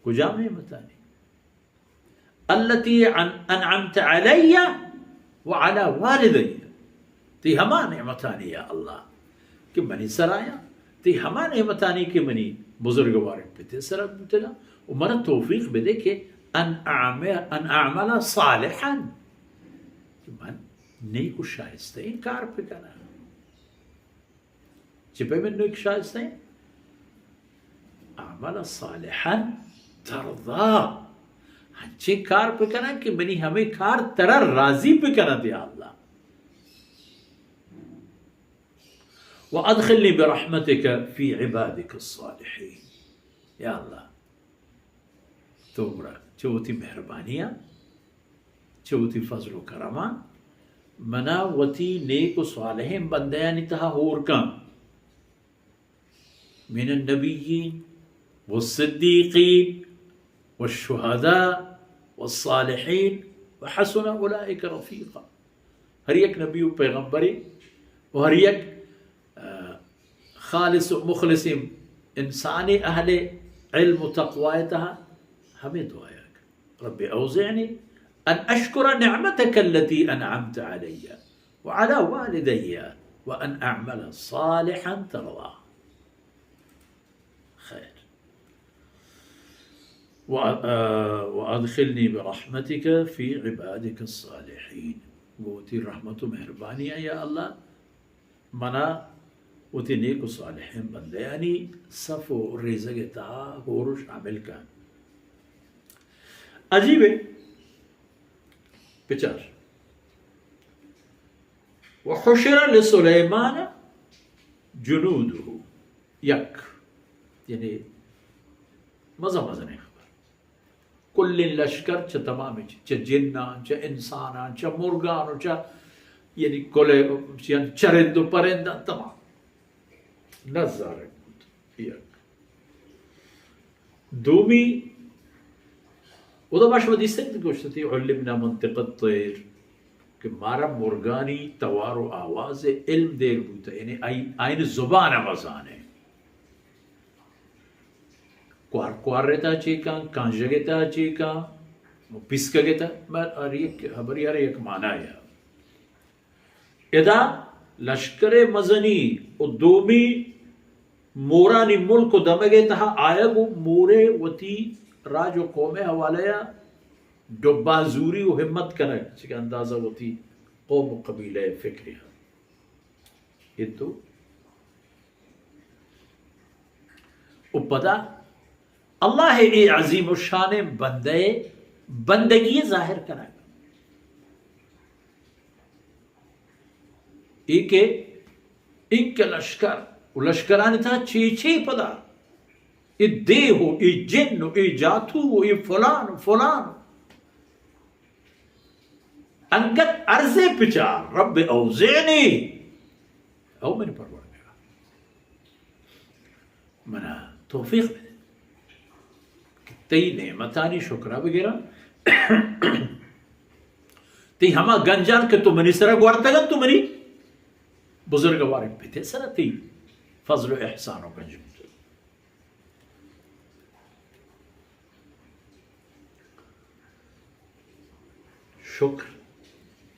کجام نعمتانی؟ التی ان-، انعمت علی وعلی والدی۔ تئی ہما نعمتانی یا اللہ کہ منی سرا یا، تئی ہما نعمتانی کہ منی بزرگواریں پتے سرا بوتگا، و منا توفیق بدے کہ ان اعمل، ان اعمل صالحا، کہ من نیک و شائستہ کار بکناں۔ چہ پیم نیک شائستہ؟ اعمل صالحا ترضا۔ ہنچیں کار بکناں کہ منی ہمے کار ترا راضی بکناں یا اللہ۔ وادخلنی برحمتک فی عبادک الصالحین۔ یا اللہ، تو گڑا چہ وتی مہربانیاں، چہ وتی فضل و کرماں منا وتی نیک و صالحیں بندیانی تہا ہور کن۔ من النبیین والصدیقین والشہداء والصالحین وحسن اولئک رفیقا۔ ہر یک نبی و پیغمبرے و ہر یک، آ، خالص و مخلصیں انسانے اہل علم و تقوی تہا ہمے دعایا کہ رب اوزعنی ان اشکر نعمتک التی انعمت علی وعلی والدی وان اعمل صالحا ترضاه۔ خیر۔ و، آ، وادخلنی برحمتک فی عبادک الصالحین۔ گو وتی رحمت و مہربانی یا اللہ، منا وتی نیک و صالحیں بندیانی صف و ریزگ تہا ہور و شامل کن۔ عجیب ہے، بچار۔ وحشر لسلیمان جنوده، یک، یعنی مزن مزنیں خبر۔ کلیں لشکر چہ تمامیں چ-، چہ جناں، چہ انساناں، چہ مرگاں و چہ، یعنی کلے، چہ چرند و پرنداں، تمام نظارگ بوت۔ یک۔ دومی، اودا ما شما دیستگ گوشتی، علمنا منطق الطیر، کہ مارا مرگانی توار و آواز علم دیر بوتا، یعنی آئی-، آئین زبان ما زانے۔ کوار کوار تا چیکاں، کانژگ تا چیکاں، پیسکگ تا، بہر ہر یک خبری ہر یک معنی ہے۔ ادا لشکر مزنی و دومی مورانی ملک و دمگ تہا آیگ و مورے وتی راج و قوم حوالہ یا ڈبا زوری و ہمت کنگ، چکہ اندازہ وتی قوم و قبیلہ فکر ہے۔ یہ تو و پدا اللہ اے عظیم الشان بندہ بندگی ظاہر کنگ۔ اے کہ، اے کہ لشکر و لشکرانی تہا چے چے پدا، اے دیو و اے جن و اے جاتو و اے فلان و فلان۔ انگت عرض پچار، رب اوزعنی، او منی پروردگار، منا توفیق بدے کہ تئی نعمتانی شکرا بگراں، تئی ہما گنجان کہ تو منی سرا گورتگ انت، تو منی بزرگواریں پتے سرا تئی فضل و احسان و گنج بوتگ۔ شکر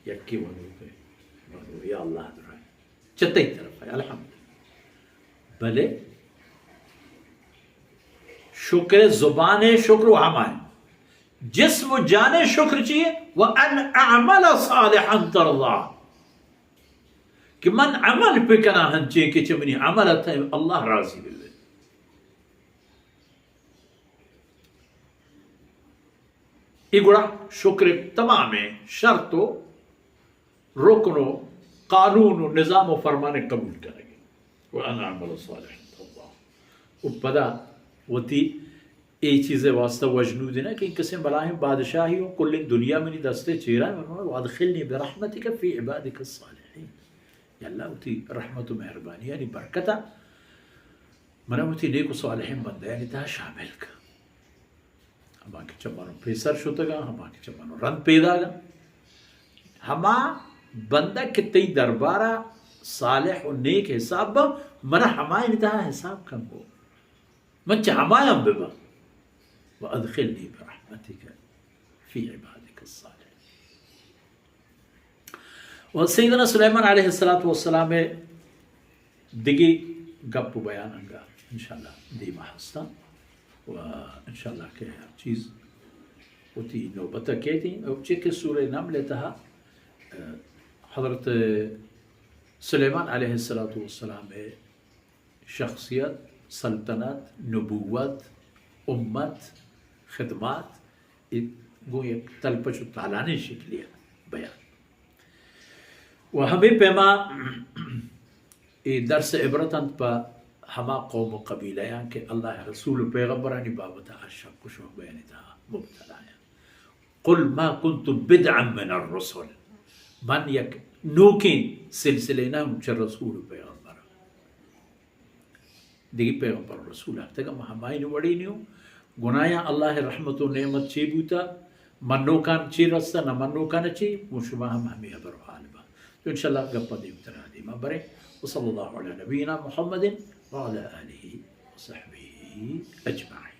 یکی ونوک ء، ونوک یا اللہ درائیں۔ چہ تئی طرف ء، الحمدللہ۔ بلے شکر زبان ء شکر و ہمائیں۔ جسم و جان ء شکر چی ہے؟ و ان اعمل صالحا ترضا۔ کہ من عمل بکناں ہنچیں کہ چہ منی عمل ء تہ اللہ راضی بہ بے۔ اے گڑا شکر تمامیں شرط و رکن و قانون و نظام و فرمان قبول کنگی۔ و ان اعمل صالحا ترضا۔ و پدا وتی اے چیز واسطہ وجنود نہ کہ کسیں بلاہیں بادشاہی و کل دنیا منی دستے چیرا، وادخلنی برحمتک فی عبادک الصالحین۔ یا اللہ، وتی رحمت و مہربانی یعنی برکتا منا وتی نیک و صالحیں بندیانی تہا شامل کن۔ ہما کہ چہ منو پیسر شتگاں، ہما کہ چہ منو رند پیداگاں، ہما بندہ کہ تئی دربارا صالح و نیک حساب باں، منا ہمایانی تہا حساب کن گو۔ من چہ ہمایاں بباں۔ وأدخلني برحمتك في عبادك الصالحين. و سیدنا سلیمان علیہ الصلوۃ والسلام دگی گپ و بیان انگا انشاءاللہ دیما ہستاں و انشاءاللہ کہ ہر چیز وتی نوبت کیتی. چہ کہ سورہ نمل تہا، اه، حضرت سلیمان علیہ الصلوۃ والسلام شخصیت، سلطنت، نبوت، امت، خدمات، اے گوں یک تلپچ و تالانیں شکلے بیان. و ہمے پیما اے درس عبرت انت پہ ہما قوم و قبیلہ یاں کہ اللہ رسول و پیغمبرانی بابت آ شک و شبہہ بیانی تہا مبتلا یاں. قل ما كنت بدعا من الرسل، من یک نوکیں سلسلے نہ اوں چہ رسول و پیغمبر. دگہ پیغمبر و رسول آتگ، ما ہمائی وڑی نیوں. گناہاں اللہ رحمت و نعمت چی بوتا، منوکان چی رستا، نہ منوکان چی، و شما ہم ہمیں حبر و حال با. تو انشاءاللہ گپا دیمترا دیما برے. وصلی اللہ علی نبینا محمد وعلی آلہ وصحبہ اجمعین.